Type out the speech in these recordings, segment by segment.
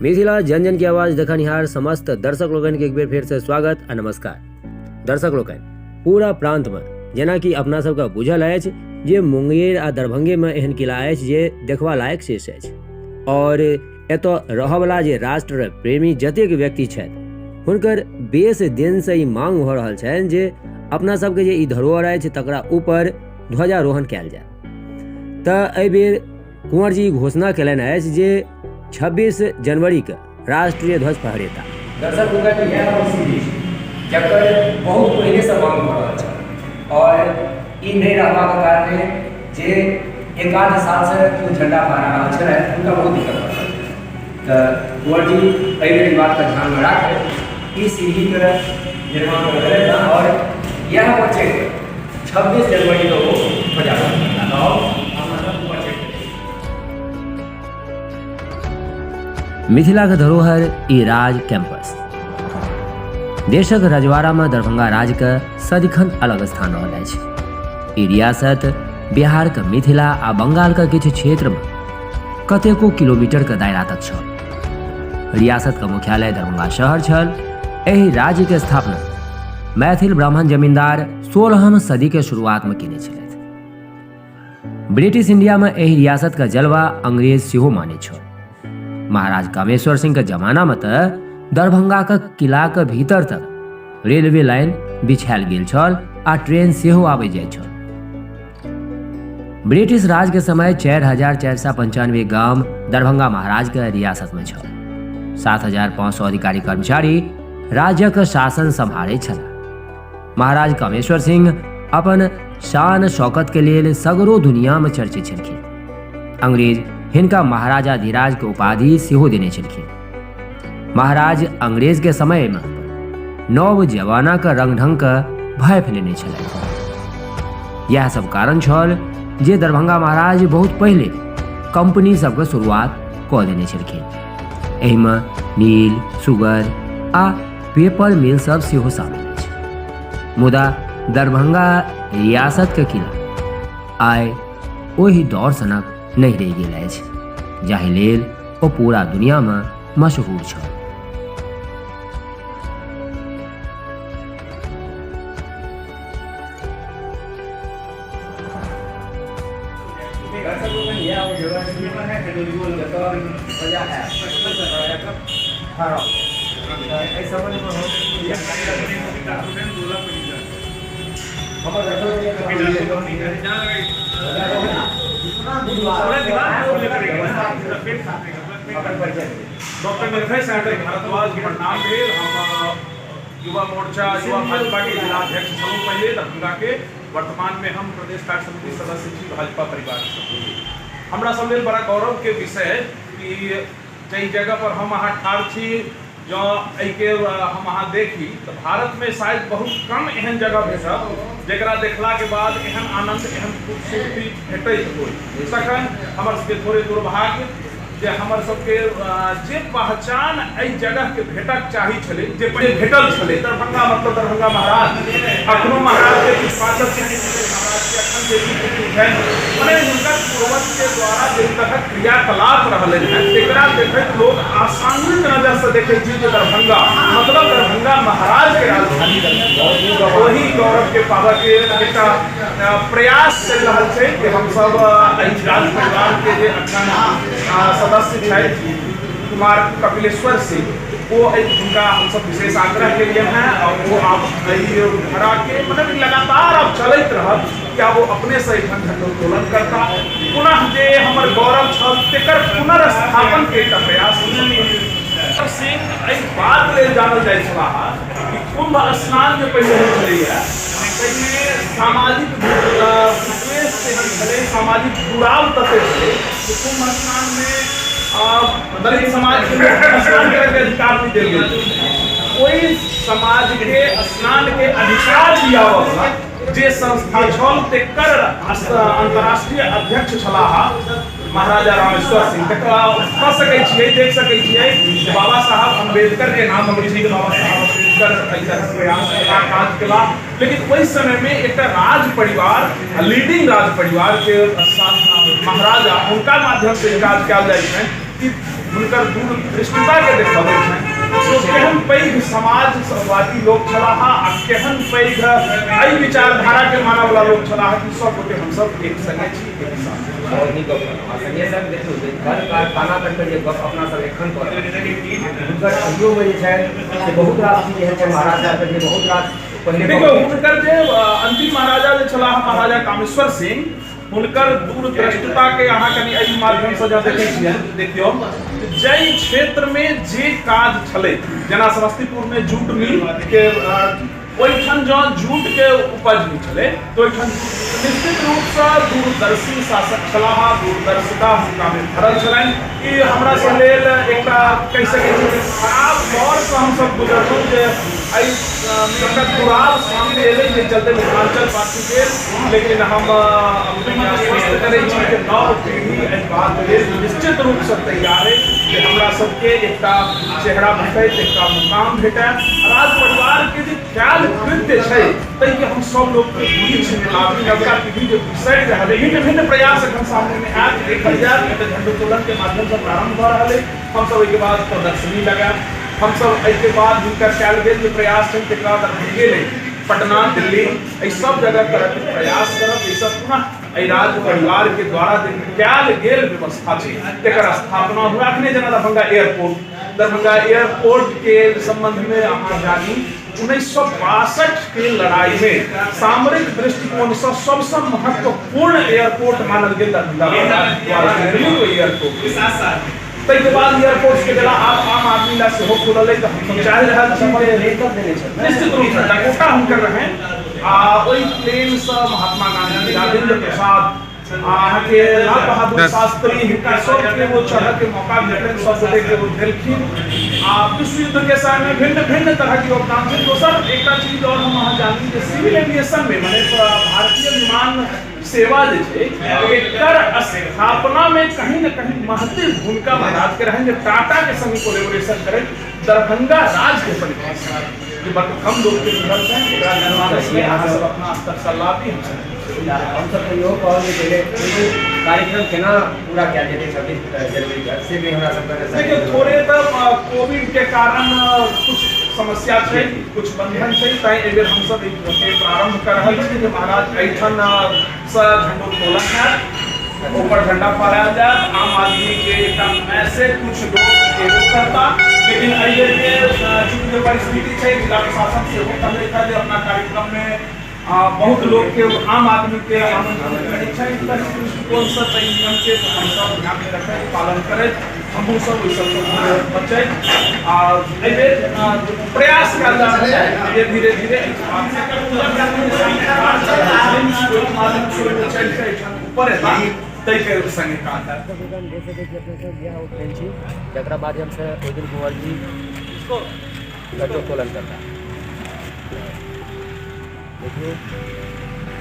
मिथिला जन जन की आवाज देखनिहार समस्त दर्शक लोकनि के एक बेर फेर से स्वागत आ नमस्कार। दर्शक लोकनि, पूरा प्रांत में जेना कि अपना सबके बुझल अछि जे मुंगेर आ दरभंगे में एहन किला अछि जे देखबा लायक शेष अछि और एतऽ रहऽवला जे राष्ट्र प्रेमी जतेक व्यक्ति छथि हुनकर बेस दिनसँ ई मांग भऽ रहल छनि जे अपना सबके जे ई धरोहर अछि तकरा ऊपर ध्वजारोहण कयल जाय। तऽ एहि बेर कुंवर जी घोषणा कयलनि अछि जे 26 जनवरीके राष्ट्रीय ध्वज फहरेता। दर्शक लोकनि, इएह ओ सीढ़ी छी जकर बहुत पहिनेसँ मांग भऽ रहल छल और ई नहि रहबाक कारणे जे एक आध सालसँ केओ झंडा फहरा रहल छलथि हुनका बहुत दिक्कत भऽ रहल छल। तऽ कुंवर जी एहि बेर ई बातके ध्यानमे राखैत ई सीढ़ीके निर्माण करलथि हँ और इएह पर चढ़ि कऽ 26 जनवरीके ओ ध्वजारोहण करता। तऽ आउ अपना सब ऊपर चढ़ि कऽ। मिथिला के धरोहर ई राज कैंपस देशक रजवाड़ा में दरभंगा राज के सदिखन अलग स्थान रहल अछि। ई रियासत बिहार के मिथिला आ बंगाल के किछु क्षेत्र में कतेको किलोमीटर के दायरा तक छल। रियासत के मुख्यालय दरभंगा शहर छल। एहि राज्य के स्थापना मैथिल ब्राह्मण जमींदार 16वीं सदी के शुरुआत में केने छलथि। ब्रिटिश इंडिया में एहि रियासत के जलवा अंग्रेज सेहो मानै छल। महाराज कामेश्वर सिंह के जमाना में तऽ दरभंगा के किला के भीतर तक रेलवे लाइन बिछायल गेल छल आ ट्रेन सेहो आबै जाइत छल। ब्रिटिश राज के समय 4495 गाम दरभंगा महाराज के रियासत में छल। 7500 अधिकारी कर्मचारी राज्यक शासन सम्हारै छलाह। महाराज कामेश्वर सिंह अपन शान शौकत के लेल सगरो दुनिया में चर्चित छलखिन। अंग्रेज हिनका महाराजाधिराज के उपाधि सेहो देने छलखिन। महाराज अंग्रेज के समय में नव जमाना के रंग ढंग के भय फैलेने छलथि। यह सब कारण छल जे दरभंगा महाराज बहुत पहले कंपनी सबके शुरुआत कऽ देने छलखिन। एहिमे नील, सुगर आ पेपर मिल सब सेहो शामिल अछि। मुदा दरभंगा रियासत के किला आइ ओहि दौर सनक नहि रहि गेल अछि जाहि लेल ओ पूरा दुनिया में मशहूर छल। डॉक्टर निर्भय सागर भारद्वाज हमर नाम भेल। हम युवा मोर्चा युवा भाजपा के जिलाध्यक्ष छलहुँ पहिले दरभंगा के। वर्तमान में हम प्रदेश कार्य समिति सदस्य छी भाजपा परिवार से। हमरा सब लेल बड़ा गौरव के विषय कि जाहि जगह पर हम अहाँ ठाढ़ छी, जँ एहिके हम अहाँ देखी तऽ भारत में शायद बहुत कम एहन जगह भेटत जकरा देखला के बाद एहन आनंद एहन खूबसूरती भेटैत होय। तखन हमर सबके थोड़े दुर्भाग्य जे हमर सबके जे पहचान एहि जगह के भेटक चाही छलै जे पहिले भेटल छलै, दरभंगा मतलब दरभंगा महाराज, अखनो महाराज के किछु बाँचल छै कि महाराज के अखन जे भी छनि मने हुनकर पूर्वज के द्वारा जे तरहक क्रियाकलाप रहलनि हेँ तेकरा देखैत लोग आसान्वित नजर से देखै छै जे दरभंगा मतलब दरभंगा महाराज के राजधानी दरभंगा। ओही गौरव के पाबऽ के एकटा प्रयास चलि रहल छै कि हमसब एहि राज परिवार के जे अखन सदस्य छथि कुमार कपिलेश्वर सिंह, ओ हुनका हमसब विशेष आग्रह केलियनि हेँ और ओ आब एहि धारा के मतलब लगातार आब चलैत रहत कि आब ओ अपनेसँ एहिठाम झंडोत्तोलन करता। पुनः जे हमर गौरव छल तेकर पुनर्स्थापन के एकटा प्रयास सिंह एहि बात लेल जानल जाइत छलाह कि कुंभ स्नान जे पहिले होइत छलैए ताहिमे सामाजिक विद्वेष तेहन छलै, सामाजिक जुड़ाव ततेक छलै कि कुंभ स्नानमे दलित समाजके लोक स्नान करैके अधिकार नहि देल गेल छलै। ओहि समाजके स्नानके अधिकार दियाबऽवला जे संस्था छल तेकर अंतर्राष्ट्रीय अध्यक्ष छलाह महाराजा रामेश्वर सिंह। तकरा कह सकै छियै, देख सकै छियै बाबा साहब अम्बेडकर के नाम अबै छै, बाबा साहब अम्बेडकर एहि तरहक प्रयास केला, काज केला। लेकिन ओहि समय में एकटा राज परिवार, लीडिंग राज परिवार के साथ महाराजा, हुनका माध्यम से काज कयल जाइ छनि कि हुनकर दूरदृष्टिताके देखबै छनि जे केहन पैघ समाजवादी लोक छलाह आ केहन पैघ एहि विचारधाराके मानयवला लोक छलाह कि सब गोटे हमसब एक संगे छी, एक साथ। बहुत नीक गप कहलहुँ। आ संगे संग देखियौ जे कल कारखाना तक जे गप अपना सब एखन कऽ रहल छी, हुनकर अभियोमे जे छनि से बहुत रास चीज एहन छै महाराज साहबके जे बहुत रास पहिले। देखियौ, हुनकर जे अंतिम महाराजा जे छलाह महाराजा कामेश्वर सिंह, हुनकर दूरदृष्टिताके अहाँ कनि एहि माध्यमसँ जँ देखै छियै, देखियौ जाहि क्षेत्रमे जे काज छलै, जेना समस्तीपुरमे जूट मिल के ओहिठाम जँ जूटके उपज होइ छलै तऽ ओहिठाम निश्चित रूपसँ दूरदर्शी शासक छलाह, दूरदर्शिता हुनकामे भरल छलनि। ई हमरा सब लेल एकटा कहि सकै छी जे खराब दौरसँ हमसब गुजरलहुँ जे एहि एकटा दुराव सामने एलै, जे चलते मिथिलाञ्चल पाछू गेल। लेकिन हम अपने आश्वस्त करै छी जे नव पीढ़ी एहि बात लेल निश्चित रूपसँ तैयार अछि जे हमरा सबके एकटा चेहरा भेटैत, एकटा मुकाम भेटय। राज परिवारके जे कयल कृत्य छै ताहिके हम सब लोकके बीचमे लाबी। नवका पीढ़ी जे बिसरि रहल अछि, भिन्न भिन्न प्रयास एखन सामनेमे आयत, देखल जायत। एतऽ झण्डोत्तोलनके माध्यमसँ प्रारम्भ भऽ रहल अछि। हमसब ओहिके बाद प्रदर्शनी लगायब। हमसब एहिके बाद हुनकर कयल गेल जे प्रयास छनि तकरा दरभंगे नहि, पटना, दिल्ली, एहि सब जगह करैके प्रयास करब, जाहिसँ पुनः एहि राज परिवारके द्वारा जे कयल गेल व्यवस्था छै तकर स्थापना हुए। अखने जेना दरभंगा एयरपोर्ट, दरभंगा एयरपोर्टके सम्बन्धमे अहाँ जानी, 1962 के लड़ाई में सामरिक दृष्टिकोणसँ सबसँ महत्वपूर्ण एयरपोर्ट मानल गेल दरभंगा द्वारा निर्मित एयरपोर्ट। ताहिके बाद एयरपोर्ट के बेला आब आम आदमी ला सेहो खुलल अइ, तऽ हमसब चाहि रहल छी जे निश्चित रूपसँ डकोटा हुनकर रहनि आ ओहि प्लेनसँ महात्मा गांधी, राजेंद्र प्रसाद आ अहाँके लाल बहादुर शास्त्री, हिनका सबके ओ चढ़ऽके मौका भेटलनि, सब गोटेके ओ देलखिन। आ विश्व युद्धके समयमे भिन्न भिन्न तरहक योगदान छै। दोसर एकटा चीज आओर हम अहाँ जानी जे सिविल एविएशनमे, माने भारतीय विमान सेवा जे छै, एकर स्थापनामे कहीं न कहीं महती भूमिका महाराज के रहनि जे टाटा के संग कोलेबोरेशन करैत दरभंगा राज के परिभाषा जे बड कम लोग के बुझल छनि, एकरा निर्माण में अहाँ सब अपना स्तर से लाभी। हमसब तऽ इहो कहब जे पहिले ई कार्यक्रम केना पूरा कयल जेतै 26 जनवरी के, से भी हमरा सबके। देखियौ, थोड़े तऽ कोविड के कारण कुछ समस्या छै, कुछ बंधन छै, तैं एहि बेर हमसब एहि प्रारंभ कर रहल छी जे महाराज एहिठाम सँ झंडोत्तोलन हैत, ऊपर झंडा फहरायल जायत, आम आदमी के एकटा मैसेज कुछ लोग एबो करता। लेकिन एहि बेर के चूँकि जे परिस्थिति छै, जिला प्रशासन सेहो कहलथि हँ जे अपना कार्यक्रम में बहुत लोग के, आम आदमी के आमंत्रित करै छै। ताहि दृष्टिकोणसँ ताहि नियमके हमसब ध्यानमे रखैत, पालन करैत, हमहूँ सब ओहि सबसँ बचैत आ एहिबेर प्रयास कयल जा रहल है जे धीरे धीरे चढ़ि कऽ एहिठाम ऊपर एता, ताहिके संगे काज हैत। देख सकै छी अपने सब, इएह ओ ट्रेन छी जकरा माध्यमसँ ओहि दिन कुंवर जी झंडोत्तोलन करता। देखियौ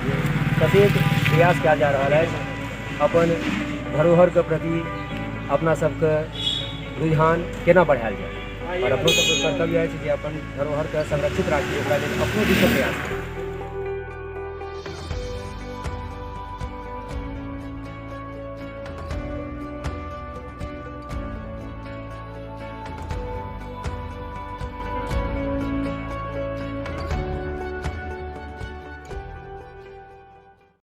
जे कतेक प्रयास कयल जा रहल अछि अपन धरोहरके प्रति अपना सबके रुझान केना बढ़ायल जाय, आओर अपनो सबके कर्तव्य अछि जे अपन धरोहरके संरक्षित राखी, ओकरा लेल अपनो दिससँ प्रयास करी।